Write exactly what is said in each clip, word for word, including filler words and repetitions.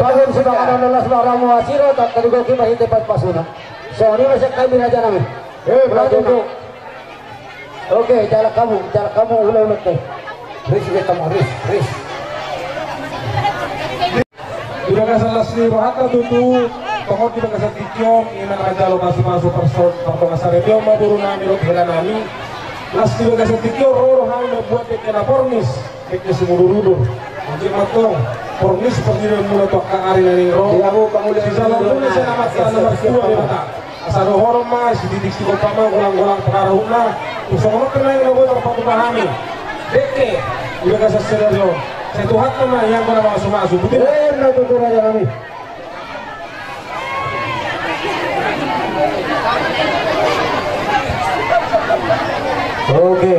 Panggung sipanganon na las ma roha muna, siro, tangkas digohi marhite pasu-pasuna. Songon i ma sian hami raja nami. Eh, raja nami. Oke, jalan hamu, jalan hamu, ula-ula te. Ris, ris, hamu, ris, ris. Di bagasan las ni rohanta tutu, tongon di bagasan tingki on, ingkon manjalo pasu-pasu parso-, pardongansaripeon ma boru nami dohot hela nami. Las di bagasan tingki on, ro do hami mambuat dengke na pormis, dengke simudur-udur. Anggiat ma antong pormis partingkian muna tu angka ari na naeng ro. Sijalo muna sian Amanta na martua Debata. Asa dohonon ma sitindik sigompa ma, golang-golang pangarahutna. Tung songon on pe naeng na boi tarpatupa hami dengke di bagasan sadari on. Sai Tuhanta ma na mamasu-masu. Boti ma. Emma tutu raja nami. Oke.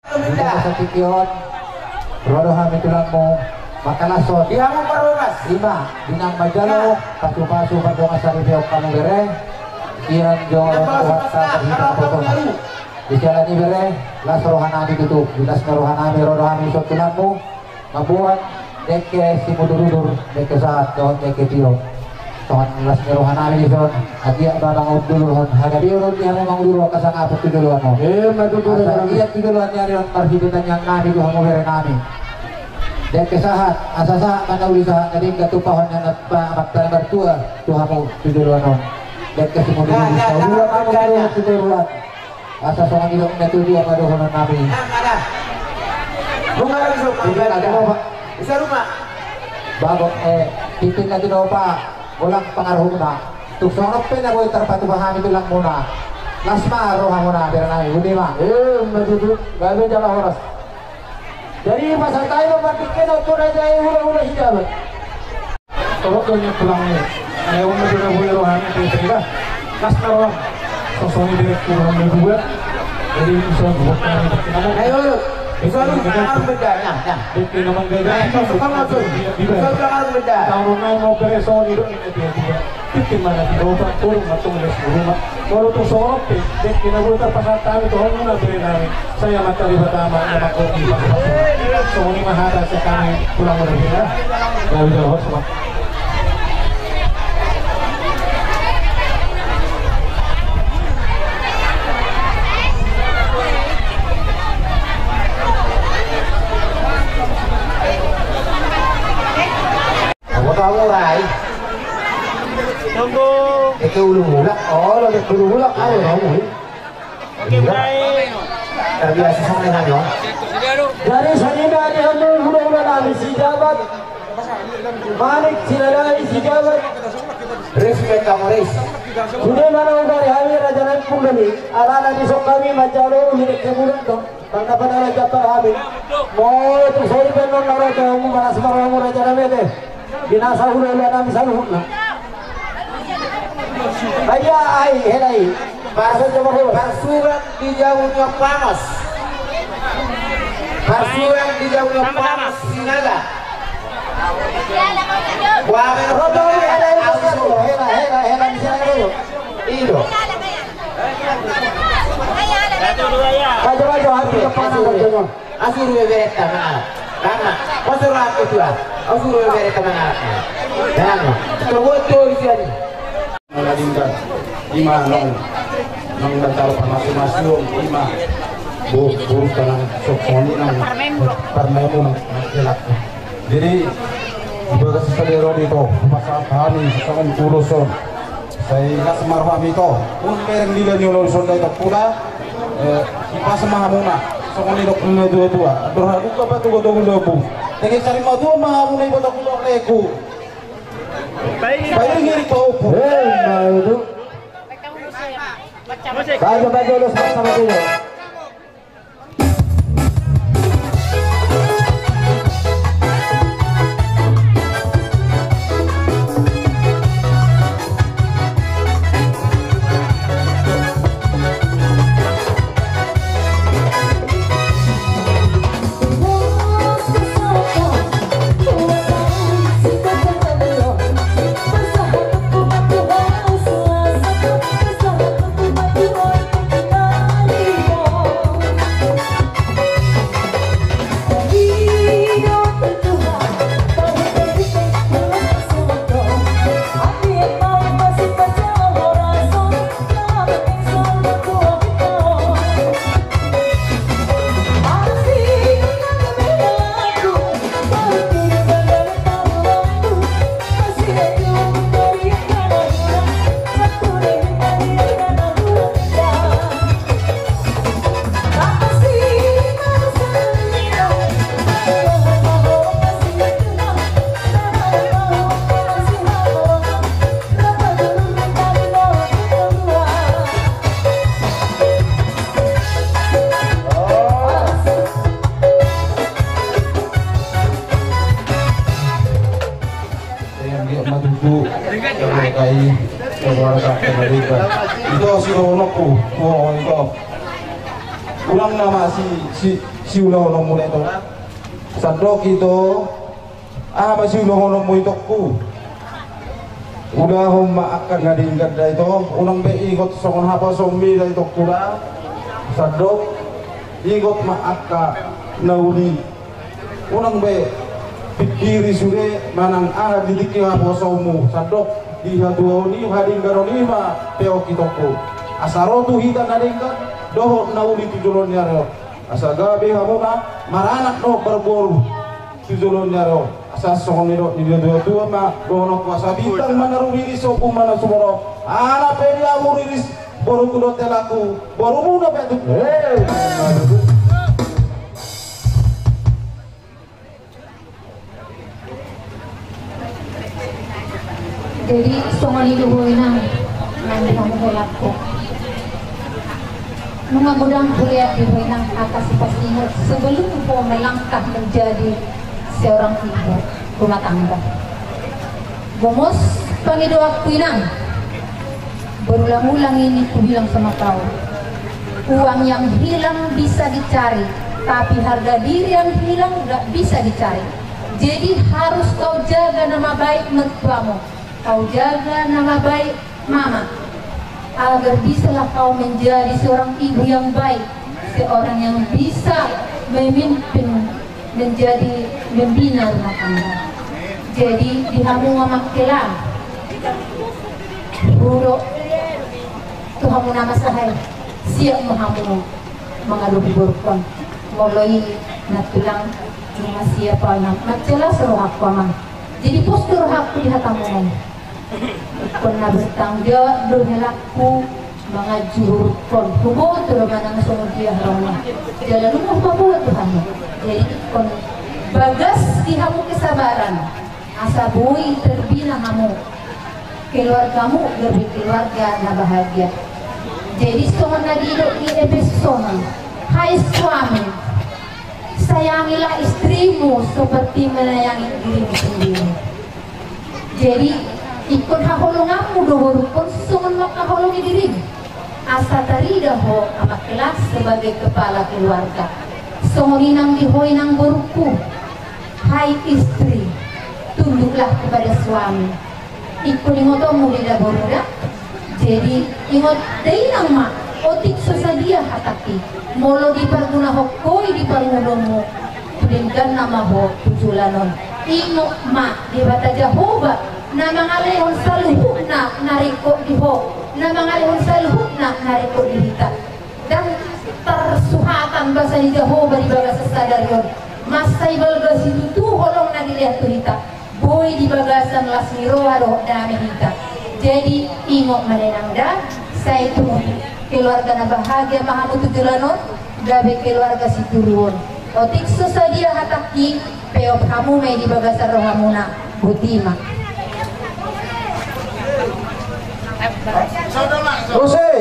Di bagasan tingki on, ro do hami tulangmu, mangkalashon. Di hamu parhoras. Ima, di na manjalo pasu-pasu pardongansaripeon hamu bere. Sian jolo Tuhanta. Di siala ni i bere, las roha nami tutu, di las ni roha nami ro do hami dison tulangmu. Mambuat dengke simudur-udur, dengke sahat dohot dengke tio. Songon las ni roha nami dison, anggiat ma mangudurhon hagabeon di hamu mangudurhon hasangapon tu joloan on. Emma tutu. Asa anggiat tu joloan ni ari on marhite tangiang nami tu hamu bere nami. Dengke sahat, asa sahat ma na uli sahat na denggan tumpahon ni Amanta na martua tu hamu tu joloan on. Dengke simudur-udur, sahat ma na uli sahat tu joloan. Asa songon i do na tutu ma dohonon nami. Nang ada. Nunga lagi sopa. Bisa rumah. Bagot, eh, tintin na tinopa, golang pangarahutna. Tung songon on pe na boi tarpatupa hami tulangmuna. Las ma rohamuna bere nami, boti ma. Emma tutu, gabe jala horas. Jadi pasahat hami ma partingkian on tu raja i, ula-ula Sijabat. Tolong do nian tulangmu. Ai on ma jolo boi rohami tu iba. Las na roham. Songon i bere tu roham na dua. Jadi bisa buat kami. Ayo, ayo. Bisa lu kan beda, nah, nah. Beda nama beda. Nah, itu suka masuk. Bisa lu kan beda. Tahu nai mau bere songon i do. Tintin ma na tinopa, turun ma tong les rumah. Molo tung songon on pe, dengke na boi tarpasahat hami tu hamuna bere nami. Sai Amanta Debata ma na manggohi pasu-pasu. Songon i ma hata sian hami tulangmuna bere. Gabe jala horas ma. Apa tahu mulai? Tunggu. Itu ulu mulak. Oh, lo itu ulu mulak. Ayo, kamu. Oke, mulai. Terbiasa sama dengan lo. Jadi, songon i ma di hamu ula-ula nami Sijabat. Manik Silahi Sijabat. Respect kamu, res. Sude ma naung bari hami raja nami punggung i. Alana dison hami manjalo uli dengke bulan do. Tanda pada raja hami. Molo tung songon i pe annon na ro tu hamu, malas ma rohamu raja nami ate. Di nasa ula-ula nami saluhutna. Ai, ai, hela i. Parsu-, parsurak di jabu ni Ompangos. Parsurak di jabu ni Ompangos Sinaga. Wah, ro do, hela i, hela, hela, hela, hela, hela. Ido. Ajo, ajo, hati kepala. Asuru be berenta mangalap. Karena pasur aku tua. Asuru be berenta mangalap. Jangan. Coba tuh di sini. Mula dingkan. Ima nong. Nong dan taruh panas masuk. Ima. Bu, bu, tenang. Sok moni nang. Parmemu nang. Jelak. Jadi, di bagasan sadari on, ito, pasahat hami songon ulos on. Sai las ma rohami, ito. Unang bereng dila ni ulos on da, ito, pula, eh, ipas ma hamuna. Songon nidok ni na tua-tua. Andor haduka patupa togu lobu. Dengke sari matua ma hamuna, iboto ku dohot leku. Paingi ni paopu. Eh, na itu. Baca, baca, ulos, baca, baca, ulos. Matutu, keluarga i, keluarga keluarga. Ito sidohononku, oh, ito. Ulang nama si, si, siulahononmuna ito. Sandok ito, aha ma siulahononmu itongku. Ulahon ma angka na denggan da ito, unang be ingot songon haposomi da itongku da. Sandok, ingot ma angka na uli. Unang be pingkiri sude manang aha di tingki haposomu, sandok di hatuaon i, hadengganon i ma peok itongku. Asa ro tu hita na denggan dohot na uli tu joloan ni ari on. Asa gabe hamuna maranak dohot marboru tu joloan ni ari on. Asa songon nidok ni natuatua ma dohononku, asa bintang ma na rumiris, ombun ma na sumorop. Aha pe di hamu riris, borungku dohot helangku, borumuna pe tu. Hei. Jadi songon i do ho inang, nang di hamu helangku. Nunga godang hulean di ho inang angka sipasingot sebelum ho melangkah menjadi seorang ibu rumah tangga. Gomos pangidoanku inang. Berulang-ulang ini kubilang sama kau. Uang yang hilang bisa dicari, tapi harga diri yang hilang nggak bisa dicari. Jadi harus kau jaga nama baik mertuamu, kau jaga nama baik mama, agar bisalah kau menjadi seorang ibu yang baik, seorang yang bisa memimpin, menjadi membina rumah tangga. Jadi di hamu amang hela, hudok tu hamu na masa i, siap ma hamu mangadopi borungkon. Molo i na tulang, nunga siap au inang, mansai las rohangku amang. Jadi pos do rohangku di hatamuna i. Ingkon na bertanggung jawab do helangku manganju borungkon. Huboto do manang songon dia rohana. Jala nunga hupaboa tu hamu. Jadi ingkon bagas di hamu kesabaran, asa boi terbina hamu, keluargamu gabe keluarga na bahagia. Jadi songon na didok di Efesus on, hai suami, sayangilah istrimu seperti menyayangi dirimu sendiri. Jadi ingkon haholonganmu do borungkon songon mangkaholongi dirim, asa tarida ho amang hela sebagai kepala keluarga. Songon i nang di ho inang borungku, hai istri, tunduklah kepada suami. Ingkon ingotonmu do i da boru da. Jadi ingot da inang ma, otik so sadia hatangki, molo dipargunahon ho i di parngoluonmu, tu dengganna ma ho tu joloan on. Ingot ma, Debata Jahowa na mangalehon saluhutna na ringkot di ho, na mangalehon saluhutna na ringkot di hita. Ndang tarsuhatan basa ni Jahowa di bagasan sadari on. Mansai balga situtu holong na dilehon tu hita. Boi di bagasan las ni roha dohot dame hita. Jadi ingot ma da inang da, sai tu keluarga na bahagia ma hamu tu joloan on, gabe keluarga situruon. Otik so sadia hatangki, peop hamu ma i di bagasan rohamuna. Boti ma. Musik.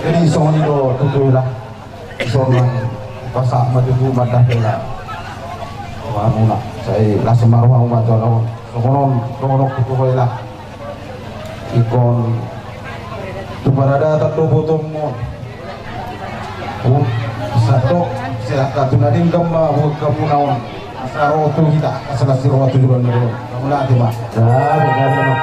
Jadi songon i do tutu, Ila. Songon i, pasahat ma tutu ma da, Ila. Wah, muna. Sai las ma roha ma tu anak on. Songon on, songon on tutu, Ila. Ingkon tu paradaton do botomu on. Hu, sahat do, sai angka tu na denggan ma buat hamuna on. Asa ro tu hita, asa las ni roha tu joloan ni on. Mauliate ma. Mauliate ma.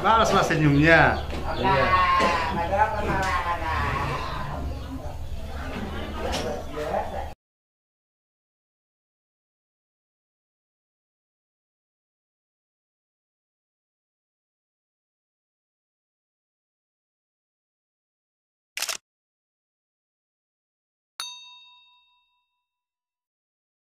Balas lah senyumnya.